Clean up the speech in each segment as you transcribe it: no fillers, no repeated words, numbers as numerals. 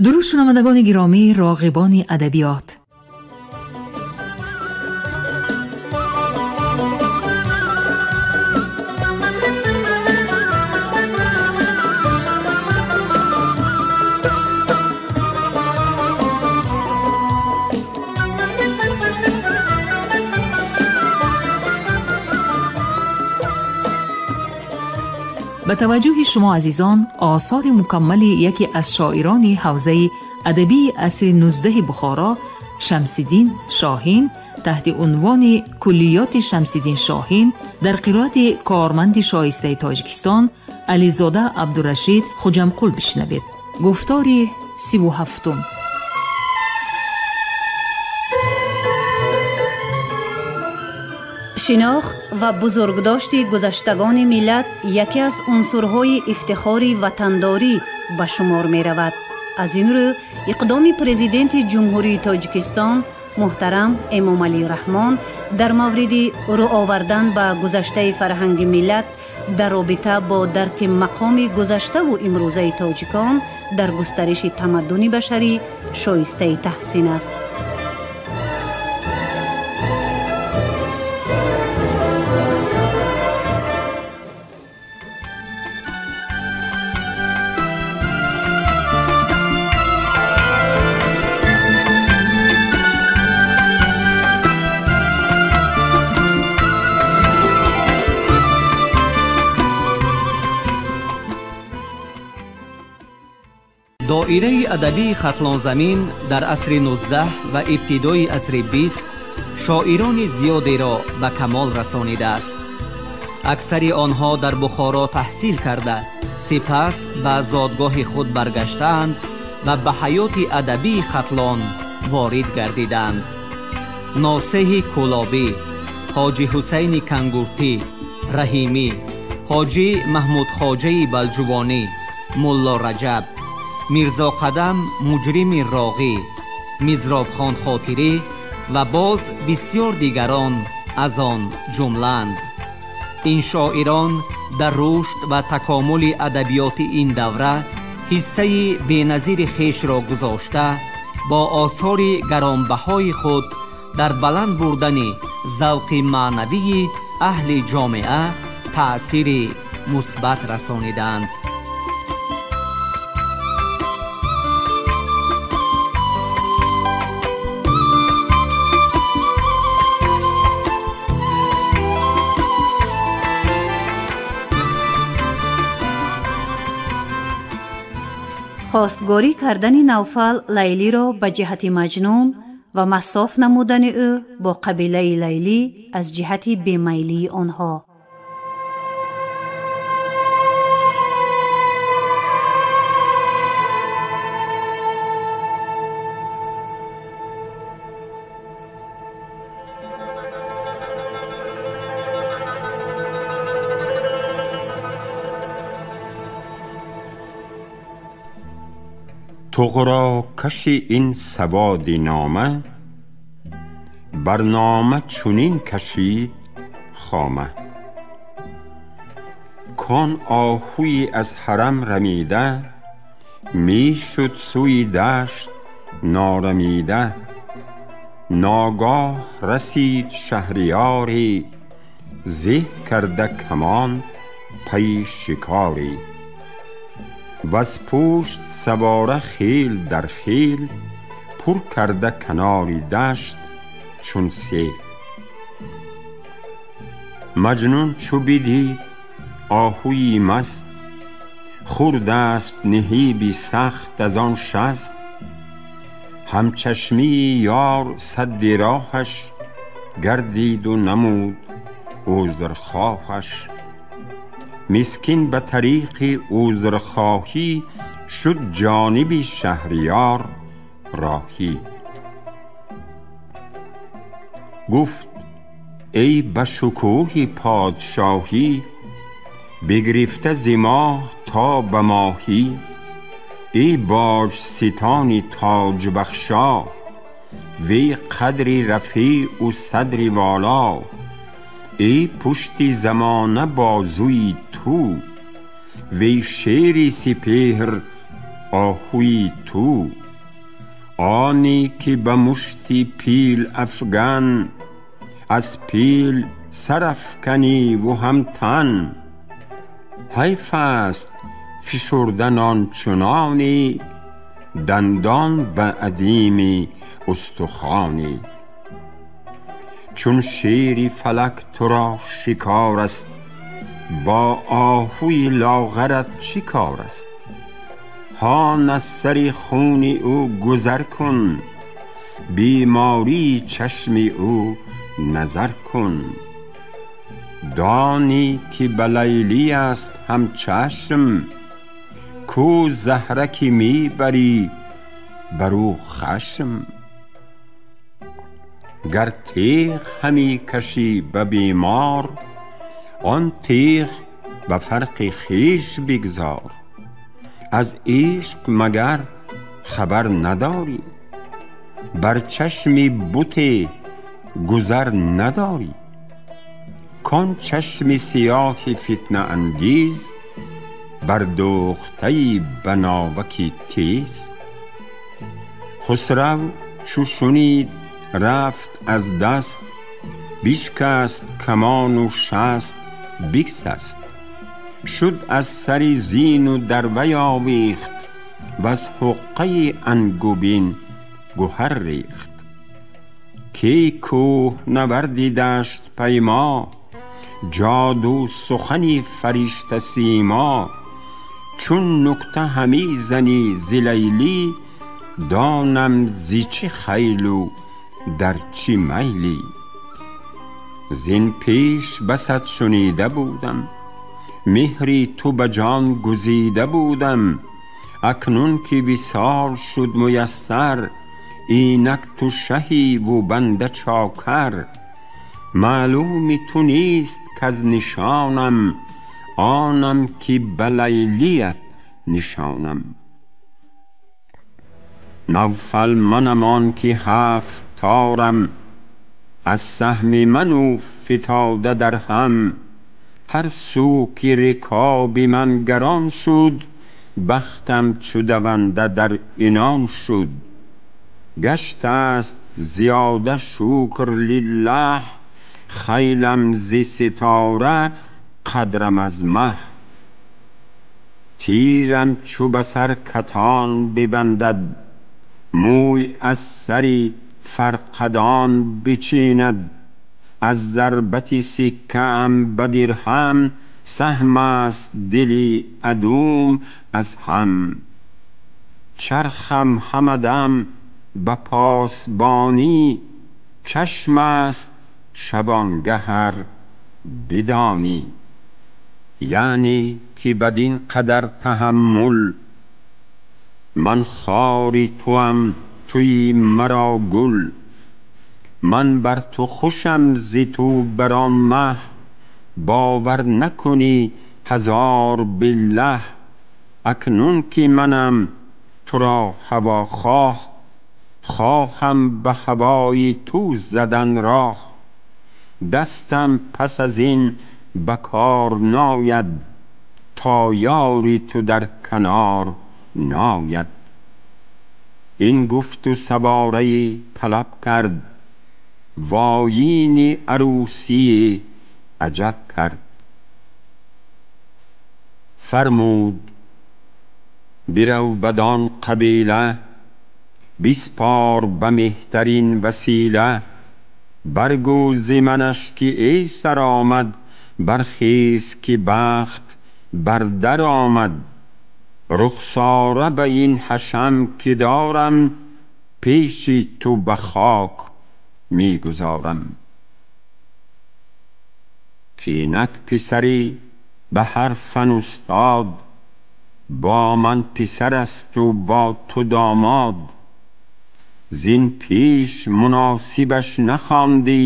Дуруд шунавандагони гиромӣ, роғибони адабиёт. Ба таваҷҷӯҳи шумо азизон осори мукаммали яке аз шоирони ҳавзаи адабии асри 19 Бухоро Шамсиддин Шоҳин таҳти унвони Куллиёти Шамсиддин Шоҳин дар қироати корманди шоистаи Тоҷикистон Ализода Абдурашид Хуҷамқул бишнавед. Гуфтори 37. Шинохт ва бузургдошти гузаштагони миллат яке аз унсурҳои ифтихори ватандорӣ ба шумор меравад. Аз ин рӯ иқдоми президенти Ҷумҳурии Тоҷикистон муҳтарам Эмомалӣ Раҳмон дар мавриди рӯ овардан ба гузаштаи фарҳанги миллат дар робита бо дарки мақоми гузаштаву имрӯзаи тоҷикон дар густариши тамаддуни башарӣ шоистаи таҳсин аст. Доираи адабии Хатлонзамин дар асри 19 ва ибтидои асри 20 шоирони зиёдеро ба камол расонидааст. Аксари онҳо дар Бухоро таҳсил карда, сипас ба зодгоҳи худ баргаштаанд ва ба ҳаёти адабии Хатлон ворид гардиданд. Носеҳи Кӯлобӣ, Ҳоҷи Ҳусайни Кангуртӣ, Раҳимӣ, Ҳоҷи Маҳмудхоҷаи Балҷувонӣ, Мулло Раҷаб, Мирзо Қадам Муҷрими Роғӣ, Мизробхон Хотирӣ ва боз бисёр дигарон аз он ҷумлаанд. Ин шоирон дар рушд ва такомули адабиёти ин давра ҳиссаи беназири хешро гузошта, бо осори гаронбаҳои худ дар баланд бурдани завқи маънавии аҳли ҷомеа таъсири мусбат расонидаанд. Хостгорӣ кардани Навфал Лайлиро ба ҷиҳати Маҷнун ва масоф намудани ӯ бо қабилаи Лайлӣ аз ҷиҳати бемайлии онҳо. طغراکش این سوادی نامه، برنامه چنین کشید خامه. کان آهوی از حرم رمیده، می شد سوی دشت نارمیده. ناگاه رسید شهریاری، زه کرده کمان پی شکاری. وز پشت سواره خیل در خیل، پر کرده کناری دشت چون سیل. مجنون چو بدید آهویی مست، خورده است نهیبی سخت از آن شست. همچشمی یار سد راهش، گردید و نمود عذرخواهش. مسکین به طریق عذرخواهی، شد جانب شهریار راهی. گفت ای به شکوه پادشاهی، بگرفته ز ماه تا به ماهی. ای باج ستانی تاج بخشا، وی قدری رفیع و صدر والا. ای پشتی زمانه بازوی تو، وی شیری سپهر оҳуи ту. Они ки ба мушти пил афган, аз пил сар афканӣ ву ҳам тан. Ҳайф аст фишурдан он чунони, дандон ба адими устухонӣ. Чун шери фалак туро шикор аст, бо оҳуи лоғарат чӣ кор аст? Ҳон аз сари хуни ӯ гузар кун, бемории чашми ӯ назар кун. Донӣ ки ба Лайлӣ аст ҳамчашм, ку заҳра ки мебарӣ бар ӯ хашм. Гар теғ ҳамӣ кашӣ ба бемор, он теғ ба фарқи хеш бигзор. Аз ишқ магар хабар надорӣ, бар чашми бute гузар надорӣ. Кон чашми сиёҳи фитнаангез, бар духтаи ба навоки тез. Хусрав чу шунид рафт аз даст, бишкаст камону шаст бигсаст. Шуд аз сари зину дар вай овехт, ваз ҳуққаи ангубин гуҳар рехт. Ки кӯҳ наварди дашт паймо, ҷоду сухани фаришта симо. Чун нукта ҳамӣ занӣ зи Лайлӣ, донам зи чӣ хайлу дар чӣ майлӣ. Зин пеш басат шунида будам, меҳри ту ба ҷон гузида будам. Акнун ки висол шуд муяссар, инак ту шаҳӣ ву банда чокар. Маълуми ту нест каз нишонам, онам ки ба Лайлият нишонам. Навфал манам он ки ҳафт торам, аз саҳми ман ӯ фитода дар ҳам. Ҳар су ки рикоби ман гарон шуд, бахтам чу даванда дар инон шуд. Гаштаст зиёда шукр лиллаҳ, хайлам зи ситора қадрам аз маҳ. Тирам чу ба сар катон бибандад, мӯй аз сари фарқадон бичинад. Аз зарбати сиккаам ба дирҳам, саҳм аст дили адум аз ҳам. Чархам ҳамадам ба посбонӣ, чашм аст шабонгаҳар бидонӣ. Яъне ки бадин қадар таҳаммул, ман хори туам туи маро гул. Ман бар ту хушам зи ту бар он маҳ, бовар накунӣ ҳазор биллаҳ. Акнун ки манам туро ҳавохоҳ, хоҳам ба ҳавои ту задан роҳ. Дастам пас аз ин ба кор наояд, то ёри ту дар канор наояд. Ин гуфту савораи талаб кард, воини арӯсии аҷаб кард. Фармуд бирав бадон қабила, биспор ба меҳтарин васила. Баргӯ зи манаш ки эй саромад, бархез ки бахт бар дар омад. Рухсора ба ин ҳашам ки дорам, пеши ту ба хок мегузорам. Кинак писаре ба ҳар фан устод, бо ман писар асту бо ту домод. Зин пеш муносибаш нахондӣ,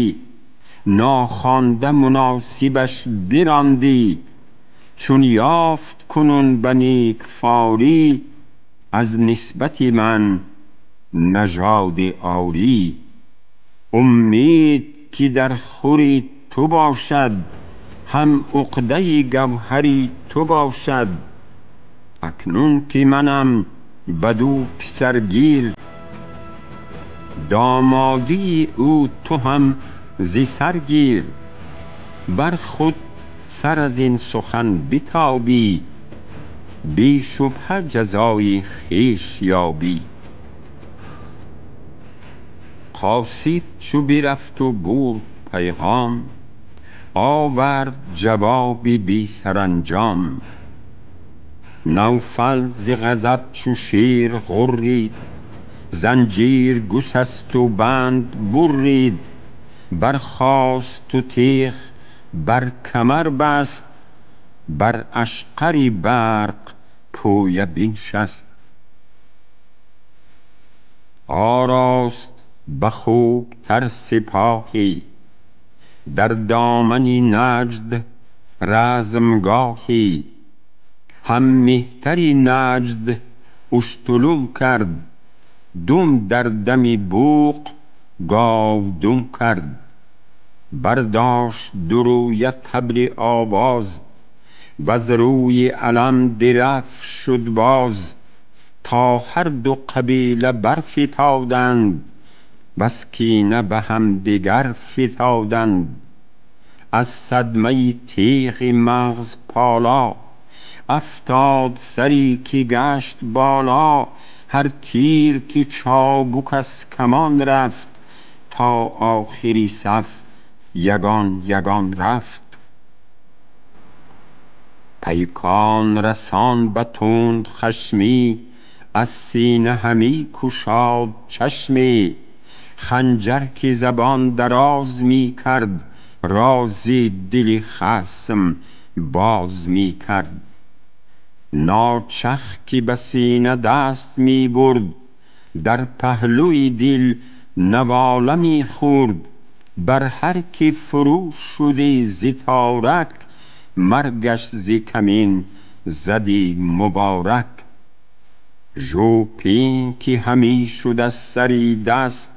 нохонда муносибаш бирондӣ. Чун ёфт кунун ба некфорӣ, аз нисбати ман нажоди орӣ. Умед ки дар хури ту бошад, ҳам уқдаи гавҳари ту бошад. Акнун ки манам بدو پسرگیر. دامادی او تو هم ز سر گیر، بر خود سر از این سخن بتابی، بی شبهه جزای خویش یابی. قاصد چو برفت و برد پیغام، آورد جوابی بی سرانجام. نوفل ز غضب چو شیر غرید، زنجیر گسست و بند برید. برخاست و تیغ بر کمر بست، بر اشقر برق پویه بنشست. آراست به خوب تر سپاهی، در دامن نجد رزمگاهی. هم مهتری نجد اشتلم کرد، دم در دم بوق گاودم کرد. برداشت دو رویه طبل آواز، وز روی علم درفش شد باز. تا هر دو قبیله برفتادند، وز کینه به همدگر فتادند. از صدمه تیغ مغز پالا، افتاد سری که گشت بالا. هر تیر که چابک از کمان رفت، تا آخری صف یگان یگان رفت. پیکان رسان به تند خشمی، از سینه همی گشاد چشمی. خنجر که زبان دراز می کرد، رازی دل خصم باز می کرد. ناچخ که به سینه دست می برد، در پهلوی دل نواله می خورد. بر هر که فرو شدی ز تارک، مرگش ز کمین زدی مبارک. ژوپین که همی شد از سری دست،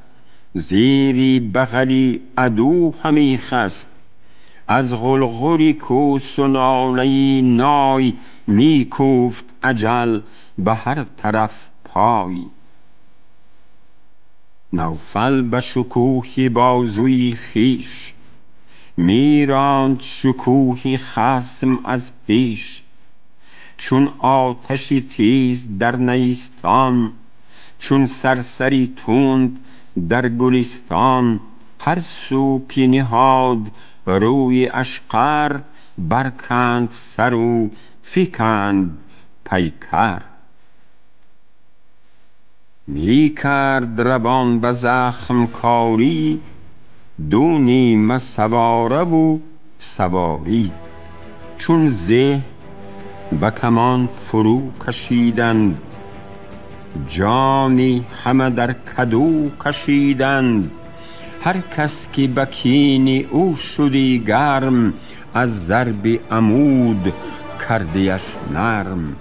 زیری بغلی عدو همی خست. از غلغل کوس و ناله نای، می کوفت اجل به هر طرف پای. نوفل به شکوه بازوی خویش، می راند شکوه خصم از پیش. چون آتش تیز در نیستان، چون صرصری تند در گلستان. هر سو که نهاد روی اشقر، برکند سر و فکند پیکر. می کرد روان به زخم کاری، دو نیمه سواره و سواری. چون زه به کمان فرو کشیدند، جانی همه در کدو کشیدند. هر کس که به کین او شدی گرم، از ضرب عمود کردیش نرم.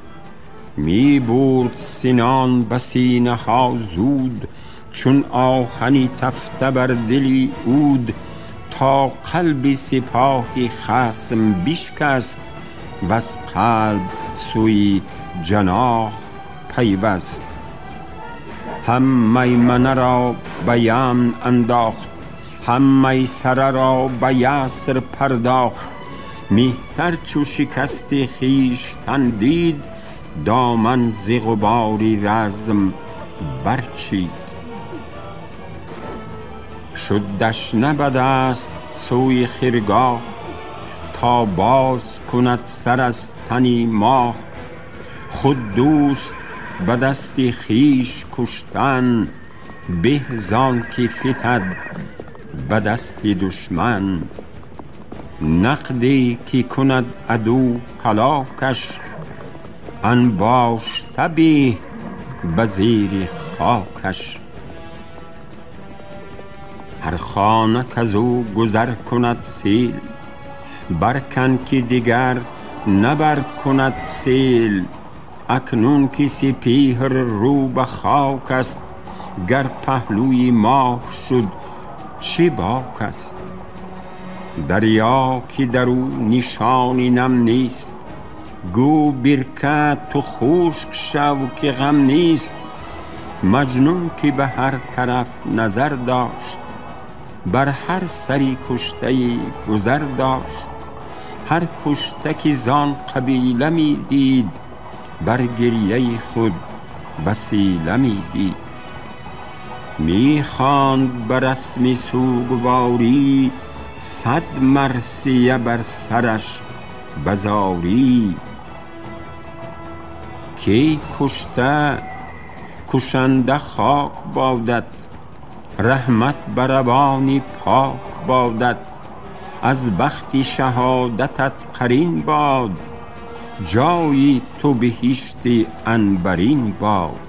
می برد سنان به سینه ها زود، چون آهنی تفته بر دل عود. تا قلب سپاه خصم بشکست، وز قلب سوی جناح پیوست. هم میمنه را به یمن انداخت، هم میسره را به یسر پرداخت. مهتر چو شکست خویشتن دید، دامن ز غبار رزم برچید. شد دشنه به دست سوی خرگاه، تا باز کند سر از تن ماه. خود دوست به دست خویش کشتن، به زان که فتد به دست دشمن. نقدی که کند عدو هلاکش، انباشته به به زیر خاکش. هر خانه کزو گذر کند سیل، برکن که دیگر نبر کند سیل. اکنون که سپهر رو به خاک است، گر پهلوی ماه شد چه باک است. دریا که در او نشانی نم نیست، Гӯ бирка ту хушк шав ки ғам нест. Маҷнун ки ба ҳар тараф назар дошт, бар ҳар сари куштаи гузар дошт. Ҳар кушта ки зон қабила медид, бар гирьяи худ васила медид. Мехонд ба расми сӯгворӣ, сад марсия бар сараш базорӣ. Ки кушта кушанда хок бодат, раҳмат ба равони пок бодат. Аз бахти шаҳодатат қарин бод, ҷои ту биҳишти анбарин бод.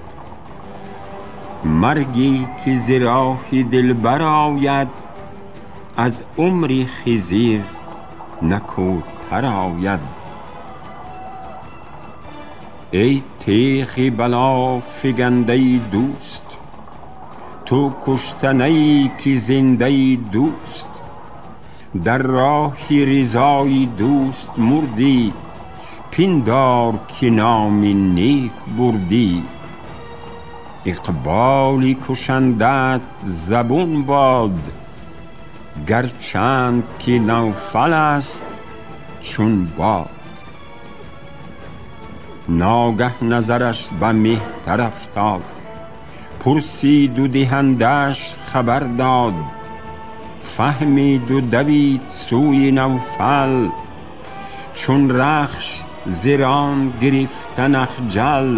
Марге ки зи роҳи дилбар ояд, аз умри хизир накӯтар ояд. Эй теғи бало фигандаи дӯст, ту куштанае ки зиндаи дӯст. Дар роҳи ризои дӯст мурдӣ, пиндор ки номи нек бурдӣ. Иқболи кушандаат забун бод, гарчанд ки навфал аст чун бод. Ногаҳ назараш ба меҳтар афтод, пурсиду диҳандааш хабар дод. Фаҳмиду давид сӯи навфал, чун рахш зирон гирифтан ахҷал.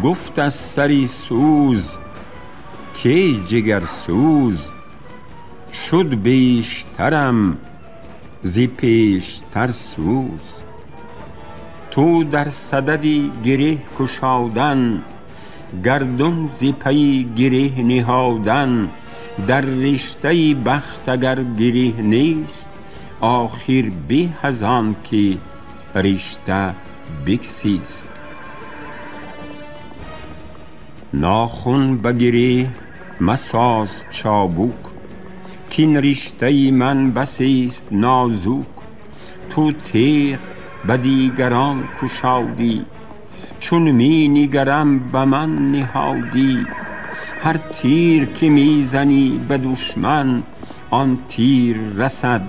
Гуфт аз сари сӯз ки ҷигарсӯз, шуд бештарам зи пештар сӯз. Ту дар садади гиреҳ кушодан, гардун зи пайи гиреҳ ниҳодан. Дар риштаи бахт агар гиреҳ нест, охир беҳ аз он ки ришта биксист. Нохун ба гиреҳ масоз чобук, кин риштаи ман басист нозук. Ту теғ ба дигарон кушодӣ, чун менигарам ба ман ниҳодӣ. Ҳар тир ки мезанӣ ба душман, он тир расад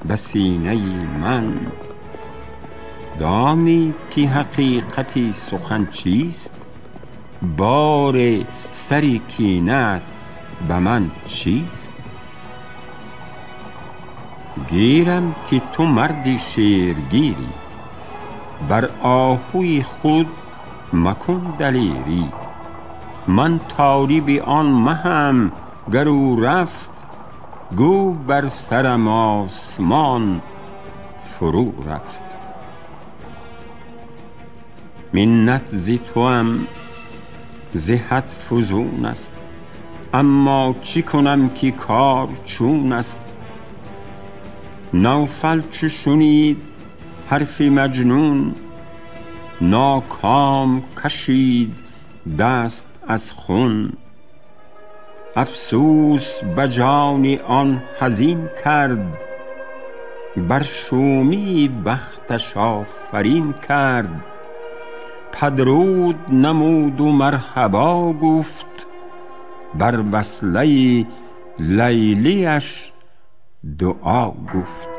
ба синаи ман. Донӣ ки ҳақиқати сухан чист, бори сари кинаат ба ман чист? Гирам ки ту марди шергирӣ, бар оҳуи худ макун далерӣ. Ман толиби он маҳам гар ӯ рафт, гӯ бар сарам осмон фурӯ рафт. Миннат зи туам зи ҳад фузун аст, аммо чӣ кунам ки кор чун аст. Навфал чу шунид ҳарфи маҷнун, ноком кашид даст аз хун. Афсӯс ба ҷони он ҳазин кард, бар шумии бахташ офарин кард. Падруд намуду марҳабо гуфт, бар васлаи лайлиаш дуо гуфт.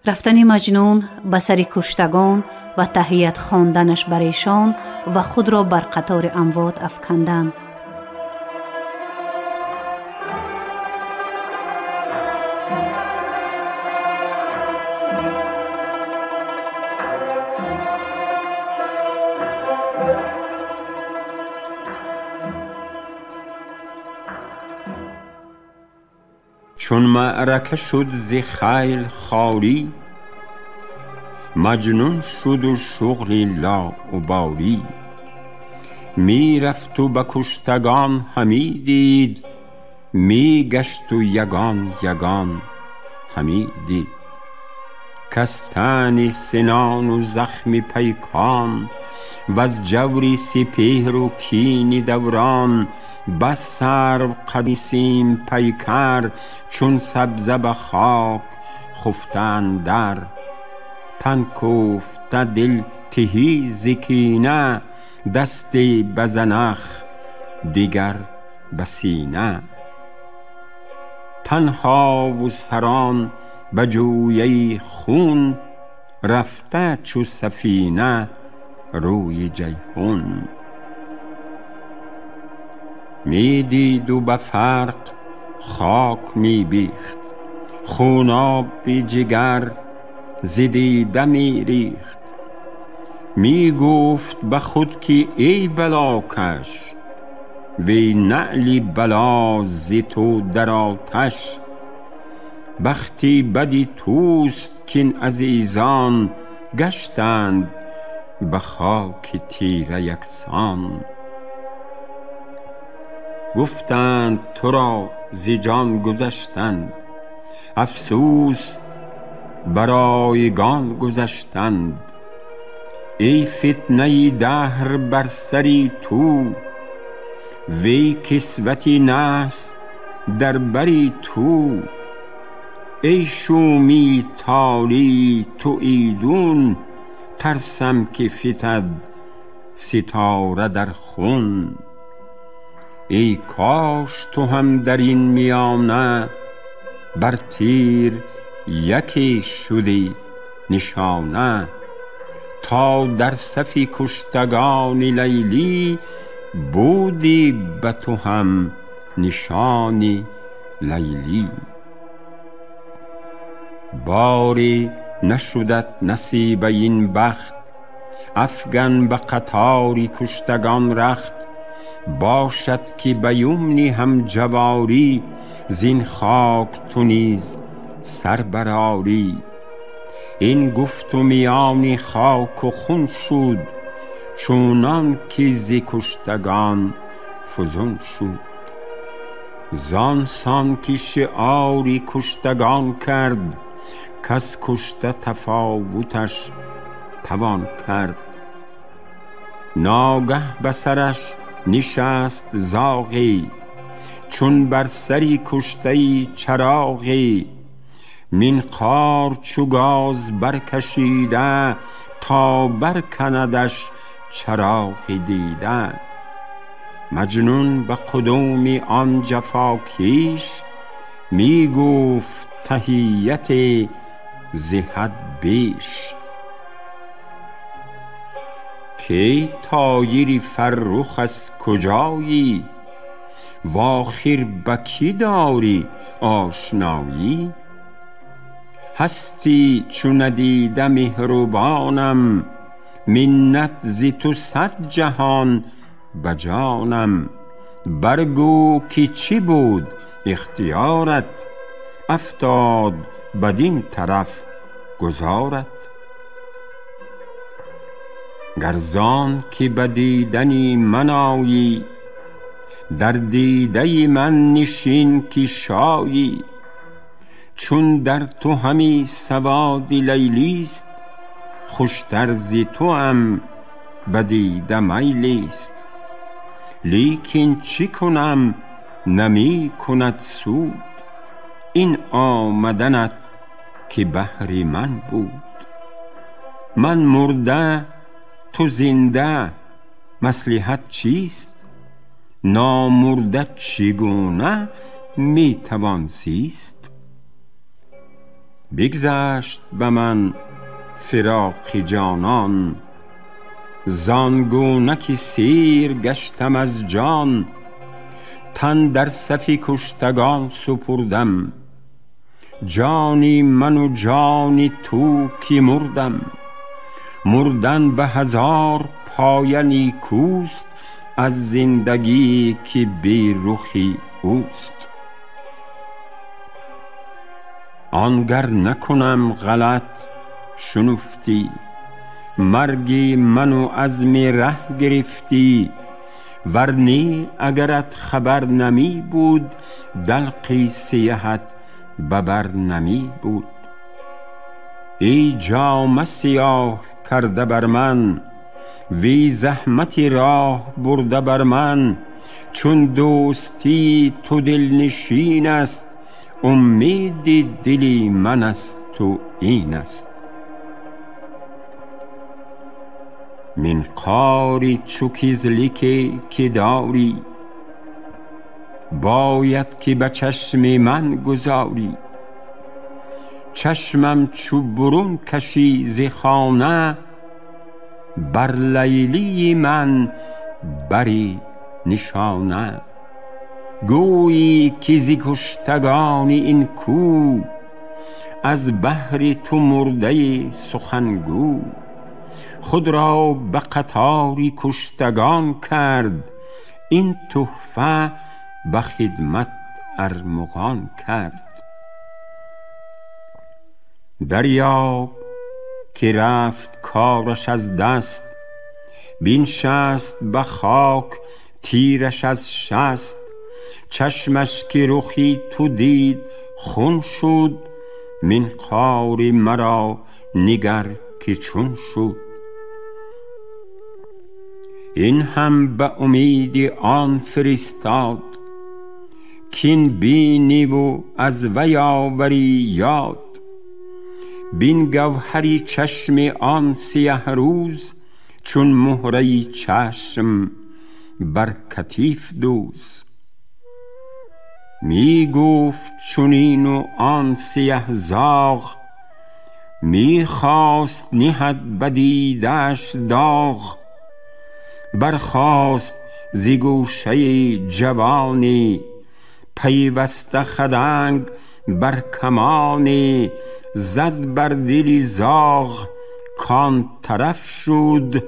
Рафтани Маҷнун ба сари куштагон ва таҳият хонданаш бар эшон ва худро бар қатори амвот афкандан. Чун маърака шуд зи хайл хорӣ, Маҷнун шуду шуғли лоуборӣ. می رفت و به کشتگان همی دید، می گشت و یگان یگان همی دید. کز طعن سنان و زخم پیکان، وز جور سپهر و کین دوران، بس سرو قد سیم پیکر، چون سبزه به خاک خفته اندر. تن کوفته دل تهی ز کینه، دستی به زنخ دیگر به سینه. تنها و سران به جویه خون، رفته چو سفینه روی جیحون. می دید و به فرق خاک می بیخت، خوناب جگر ز دیده می ریخت. می گفت به خود که ای بلاکش، وی نعل بلا ز تو در آتش. بختی بدی توست کاین عزیزان، گشتند به خاک تیره یکسان. گفتند تو را ز جان گذشتند، افسوس برایگان گذشتند. ای فتنه دهر بر سری تو، وی کسوت نحس در بری تو. ای شومی طالع تو ایدون، ترسم که فتد ستاره در خون. ای کاش تو هم در این میانه، بر تیر یکی شدی نشانه. تا در صف کشتگان لیلی، بودی به تو هم نشانی لیلی. باری نشدت نصیب این بخت، افگن به قطار کشتگان رخت. باشد که به یمنی هم جواری، زین خاک تو نیز سر برآری. این گفت و میان خاک و خون شد، چونان که ز کشتگان فزون شد. زان سان که شعار کشتگان کرد، کس کشته تفاوتش توان کرد. ناگه به سرش نشست زاغی، چون بر سری کشته چراغی. منقار چو گاز برکشیده، تا برکندش چراغ دیده. مجنون به قدوم آن جفاکیش، می گفت تحیت ز حد بیش. کی طایر فرخ از کجایی، و آخر به کی داری آشنایی؟ هستی چو ندیده مهربانم، منت ز تو صد جهان به جانم. برگو که چه بود اختیارت، افتاد بدین طرف گذارت. گر زان که به دیدنی من آیی، در دیده من نشین که شایی. چون در تو همی سواد لیلیست، خوشتر ز توام به دیده میلیست. لیکن چه کنم نمی کند سود، این آمدنت که بهر من بود. من مرده تو زنده، مصلحت چیست؟ نامرده چگونه می توان زیست؟ بگذشت به من فراق جانان، زان گونه که سیر گشتم از جان. تن در صف کشتگان سپردم، جانی من و جان تو که مردم. مردن به هزار پایه نیکوست، از زندگی که بی رخی اوست. آنگر نکنم غلط شنفتی، مرگی من و عزم ره گرفتی. ور نی اگرت خبر نمی بود، دلقی سیهت ببر نمی بود. ای جامه سیاه کرده بر من، وی زحمتی راه برده بر من. چون دوستی تو دلنشین است، امید دلی من است و این است. منقاری چو کزلیک که داری، باید که به چشم من گذاری. چشمم چو برون کشی ز خانه، بر لیلی من بری نشانه. گویی که ز کشتگان این کو، از بهر تو مرده سخنگو. خود را به قطار کشتگان کرد، این تحفه به خدمت ارمغان کرد. دریاب که رفت کارش از دست، بنشست به خاک تیرش از شست. چشمش که رخی تو دید خون شد، منقار مرا نگر که چون شد. این هم به امید آن فرستاد، کین بینی و از وی آوری یاد. بین گوهری چشم آن سیه روز، چون مهره چشم بر کتیف دوز. می گفت چنین و آن سیه زاغ، می خواست نهد بدیدش داغ. برخاست ز گوشه جوانی، پیوسته خدنگ بر کمانی. زد بر دل زاغ کان طرف شد،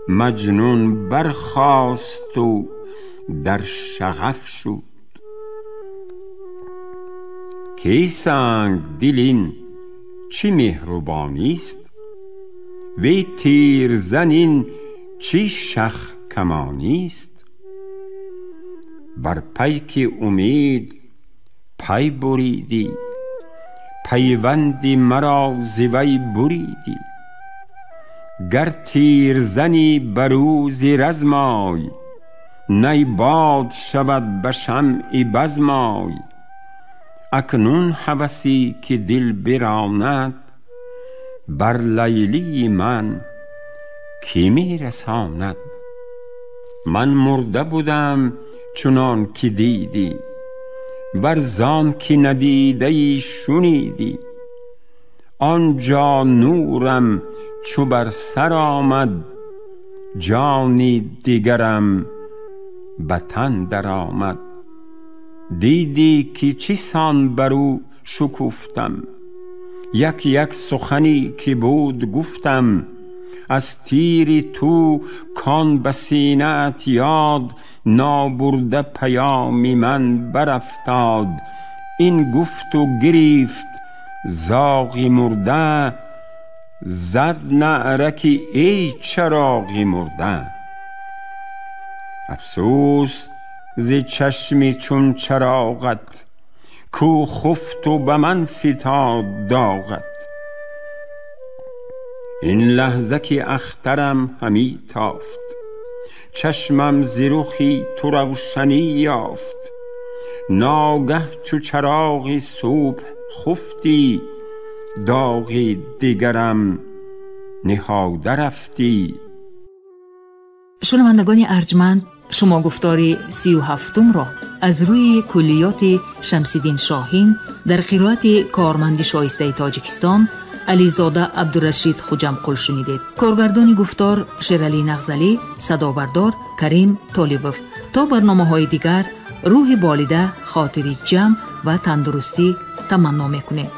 مجنون برخاست و در شغف شد. کی سنگ دلین چی مهربانی است، وی تیر زنین چی شخ کمانی است. بر پیک امید پی بریدی، پیوندی مرا ز وی بریدی. گر تیر زنی بر او ز رزم آی، نی باد شود به شمع بزم آی. اکنون هوسی که دل براند، بر لیلی من کی می رساند. من مرده بودم چنان که دیدی، ور زان که ندیده ای شنیدی. آنجا نورم چو بر سر آمد، جانی دیگرم به تن در آمد. دیدی که چه سان بر او شکفتم، یک یک سخنی که بود گفتم. از تیر تو کان به سینه ات یاد، نابرده پیام من برافتاد. این گفت و گریفت زاغ مرده، زد نعره که ای چراغ مرده. افسوس ز چشم چون چراغت، کو خفت و به من فتاد داغت. این لحظه که اخترم همی تافت، چشمم ز رخی تو روشنی یافت. ناگه چو چراغ صبح خفتی، داغ دیگرم نهاده رفتی. شنوندگان ارجمند، شما گفتار 37 را از روی کلیات شمس‌الدین شاهین در قرائت کارمند شایسته تاجیکستان علیزاده عبدالرشید خوجامقул شنیدید. کارگردان گفتار شیرعلی نغزلی، صدابردار کریم طالبов. تا برنامه‌های دیگر روح بالیده، خاطری جمع و تندرستی تمنا میکنیم.